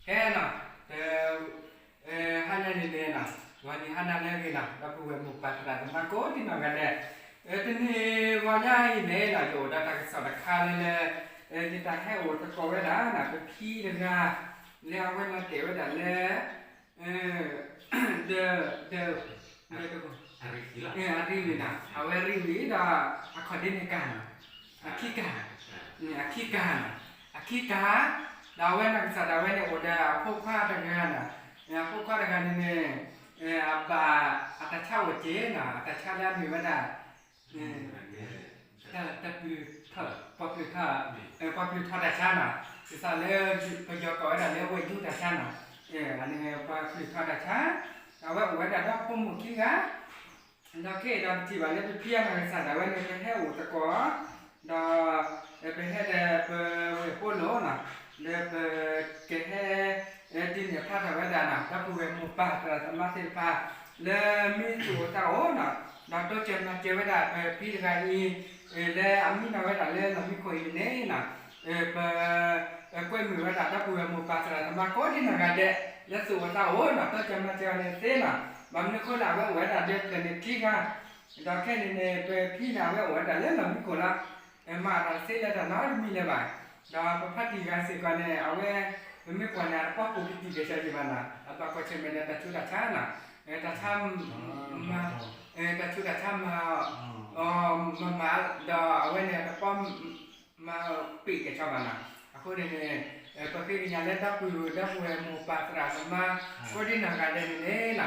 ကဲနီၤ, ဟါညါန့ၣ်န့ၣ်နီၤ, ဂီၤနံၤဟါနၤလၢအဂ့ၤနီၤ, ဒီပုၢ်ဝဲၢ်မိၢ်ပၢ်သရၣ်သမါကိးဒံနီၢ်ဂၤဒဲး, တနံၤဂီၤညါအံၤန့ၣ်နီၤ, ယအိၣ်ဒီးတၢ်ကစီၣ်တခါလၢလၢ ယတၢ်ဟဲအိၣ်သကိးဝဲဒၣ်နီၤ, ပဖံတဂၤ လၢအဝဲလီၤတဲာ်ဝဲဒၣ်လၢ ဒီး ဒီး အရံဝံၤနီၤ, အဝဲရံဝံၤဒီး အခီၣ်ဒ့န့ၣ်ကၤနီၤ, အခံကၤ, အခံကၤနီၤ, အခံကၤ, ဒီးအဝဲနီၢ်ကစၢ်ဒၣ်ဝဲန့ၣ်အိၣ်ဒီးအဖိခွါတဂၤနီၤ, အဖိခွါတဂၤန့ၣ်န့ၣ် အဘၣ်အတၢ်ဆါအိၣ်က့ၤနီၤ, အတၢ်ဆါလၢအမ့ၢ်ဝဲဒၣ် တၢ်ပျုၢ်ထီၣ်, ပှၤပျုၢ်ထီၣ်, ပှၤပျုၢ်ထီၣ်တၢ်ဆါနီၤ, ဒ်သိးလၢပယီၤကိးဝဲဒၣ်လၢဝဲၢ်ယူတၢ်ဆါနီၤ, အန့ၣ်ပှၤပျုၢ်ထီၣ်တၢ်ဆါ, အဝဲအိၣ်ဝဲဒၣ်ဒီဖိမိၢ်ခံဂၤ ဒီးခဲအံၤဒီးပထံၣ်ဘၣ်လၢပဖံအနီၢ်ကစၢ်ဒၣ်ဝဲန့ၣ် ပဟဲအိၣ်သကိး, ဒီး ပဟဲဒီးပဝဲၢ်ဖိလိာ်နီၤ, လၢပကဟဲ ဒုးနဲၣ်ဖျါထီၣ်ဝဲဒၣ်နီၤ, ဒီပုၢ်ဝဲၢ်မိၢ်ပၢ်သရၣ်သမါသ့ၣ်တဖၣ် လၢမ့ၢ်သူၣ်အိၣ်သးအိၣ်နီၤ, ဒီးတိစၢၤမၤစၢၤဝဲဒၣ်ပဖံတဂၤအံၤ လၢအမံနီၤဝဲဒၣ်လၢလီၢ်မံခိၣ်အံၤန့ၣ်နီၤ, ပ ကွဲမုာ်ဝဲဒၣ်ဒီပုၢ်ဝဲၢ်မိၢ်ပၢ်သရၣ်သမါကိးဒံနီၢ်ဂၤဒဲး လၢသူၣ်အိၣ်သးအိၣ်နီၤ, တိစၢၤမၤစၢၤအီၤန့ၣ်သ့နီၤ, ဘၣ်မနုၤအဃိလၢအဝဲအိၣ်ဝဲဒၣ်ဒီးပျဲၢ်န့ၣ်ခံဂၤ, ဒီးခဲန့ၣ်န့ၣ် ပဖံန့ၣ် အဝဲအိၣ်ဝဲဒၣ်လၢလီၢ်မံခိၣ်လီၤ, မၤတၢ်တသ့လၢတၢ်နီတမံၤလၢၤဘၣ်, ဒီးပဖါတံၢ်တဂၤစ့ၢ်ကီးန့ၣ် အဝဲ ပမ့ၢ်ကွၢ်န့ၣ် အတပီပူၤကတံာ်ကဲၢ်ဆၢယံၤဘၣ်နီၤ, အဘၣ်ကွၢ်ဆၢၣ်မဲာ်ဒီးတၢ်ဆူးတၢ်ဆါနီၤ, တၢ်ဆါ တၢ်ဆူးတၢ်ဆါမၤ မၤမၤ ဒီးအဝဲန့ၣ်တပီ မၤပ့ၢ်ကဲၢ်ဆၢဘၣ်နီၤ, အဃိန့ၣ်န့ၣ် ပဃ့ကညးလၢဒီပုၢ်ဝဲၢ်မိၢ်ပၢ်သရၣ်သမါ ကိးဒံနီၢ်ဂၤဒဲးန့ၣ်န့ၣ်နီၤ, လၢ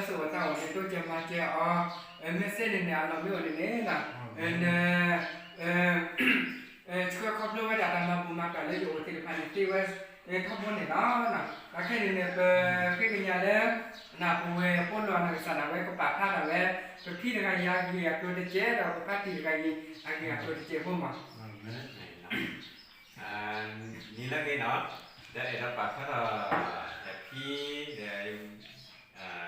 သူၣ်အိၣ်သးအိၣ်န့ၣ် တိစၢၤမၤစၢၤအီၤ, မ့ၢ်သ့န့ၣ်န့ၣ် အလီၢ်မ့ၢ်အိၣ်န့ၣ်န့ၣ်နီၤ, န ဆှၢခီဖျိဝဲဒၣ်တၢ်မၤဘူၣ်မၤတီၢ်လၢယအိၣ်သ့ၣ်တဖၣ်န့ၣ် သ့ဝဲထီဘိန့ၣ်လီၤ. ဒီးခဲန့ၣ်န့ၣ် ပဃ့ကညးလၢ နၢ်ပဝဲၢ်ဖိလီၤနီၢ်ကစၢ်ဒၣ်ဝဲကပာ်ဖျါထီၣ်ဝဲ ပဖံတဂၤအံၤအဂ့ၢ်အကျိၤတကဲး ဒီးပဖါတံၢ်တဂၤအံၤ အဂ့ၢ်အကျိၤတကဲးဖိမး နံၤလၢအဂ့ၤနီၤ, ဒီးအဲၣ်ဒိးပာ်ဖျါထီၣ် ဒီးဖံ ဒီး ပဖံတဂၤအံၤအတၢ်ဂ့ၢ်တၢ်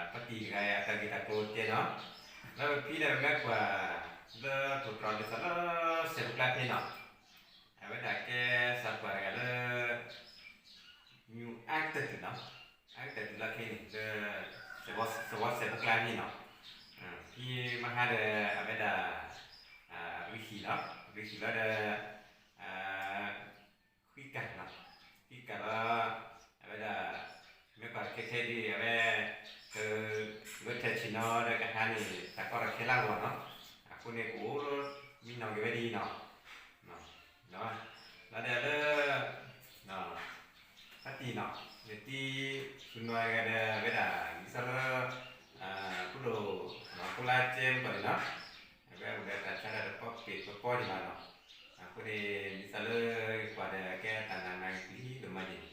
ကျိၤတကဲးနီၤ, ဒီးပဖံဒီးမ့ၢ်ကွၢ် လၢထိၣ်တြီၤဒ်သိးလၢစဲးဖိကျါဖဲနီၤ, အဝဲဒၣ်ကဲစးပှၤတဂၤလၢ မ့ၢ်အါကတၢၢ်တုၤနီၤ, အါကတၢၢ်တုၤလီၢ်ခံန့ၣ် လၢ စဝီစဲးဖိကျါဖဲနီၤ, ဖံမဟါဒီး အဝဲဒၣ် အရံဟံၣ်နီၤ, အရံဟံၣ်လီၤဒီး ဃံကၢ်နီၤ, ဃံကၢ်လီၤ, အဝဲဒၣ် မ့ၢ်ကွၢ်ခဲခဲဒ်အဝဲ က ဂဲၤထၢၣ်ဆ့ၣ်နီၤဒီးကဟါန့ၣ် တၢ်ကီတၢ်ခဲလၢအဂီၢ်နီၤ, အဃိန့ၣ် ကအိၣ်မံနီၤက့ၤဝဲဒ်အံၤနီၤ, လီၤဒီးလၢ ဖါတံၢ်နီၤ, နတံၤ သူနွဲဂၤဒီး အဝဲဒၣ် ဒ်သိးလၢ ဖိဒိၣ် ဖိလါကဲမ့ၢ်ကီးန့ၣ်နီၤ, အဝဲအိၣ်ဒီးတၢ်ဆါဒီးတပီပ့ၢ်တပီပီဒံးဘၣ်နီၤ, အဃိန့ၣ် ဒ်သိးလၢယကွၢ်ဒီးကဲတၢ်နာ်နာ်က့ၤပျံၤဒိၣ်မးန့ၣ် တခါအံၤ ယကွၢ်တၢ်မ့ၢ်စ့မ့ၢ်ဘၣ်နီၤ,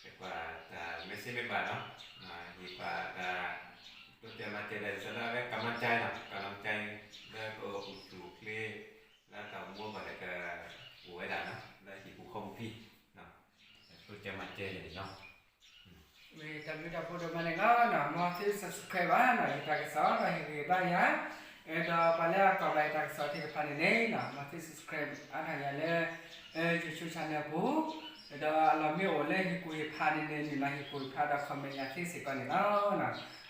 ယကွၢ်တၢ် တိစၢၤမၤစၢၤဒီး ဒ်သိးလၢအဝဲကမၤကၠဲနီၤ, ကမၤကၠဲ လၢကအိၣ်ဆူၣ်အိၣ်ချ့ လၢတၢ်အိၣ်မူအဂီၢ်ဒီးကအိၣ်ဝဲဒၣ်နီၤ, လၢဟံၣ်ပူၤဃီပူၤဖံ တိစၢၤမၤစၢၤန့ၣ်နီၤ, မ့ၢ်တၢ်ဘျုးတၢ်ဖှိၣ်ဒိၣ်မးန့ၣ်လီၤ. မ်သု subscribe ဘၣ်နီၤ ယတၢ်ကစီၣ်ဒီးဟ့ၣ်ဂံၢ်ဘါယၤ, ဒီးပှၤလၢအကွၢ်ဘၣ်ယတၢ်ကစီၣ်သ့ၣ်တဖၣ်န့ၣ်န့ၣ် မ်သု subscribe အါထီၣ်ယၤလၢ YouTube channel ပူၤ, ဒီးအလီၢ်မ့ၢ်အိၣ်လၢဟံၣ်ပူၤဟံၣ်ဖးန့ၣ်န့ၣ် နုာ်လီၤဟံၣ်ပူၤဟံၣ်ဖးဒီး comment ယၤသ့စ့ၢ်ကီးန့ၣ်လီၤ.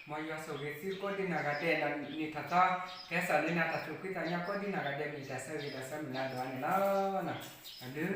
မ်ယွၤဆိၣ်ဂ့ၤသုကိးဒံနီၢ်ဂၤဒဲး နံၣ်ထီၣ်သီ ကဲစးလၢနၤတၢ်သူၣ်ဖှံသးညီကိးဒံနီၢ်ဂၤဒဲး မ့ၢ်တၢ်ဆၢဂ့ၤဒီးဆၢမုၢ်လၢ်ဒိၣ်အါန့ၣ်လီၤ. တၢ်ဘျုး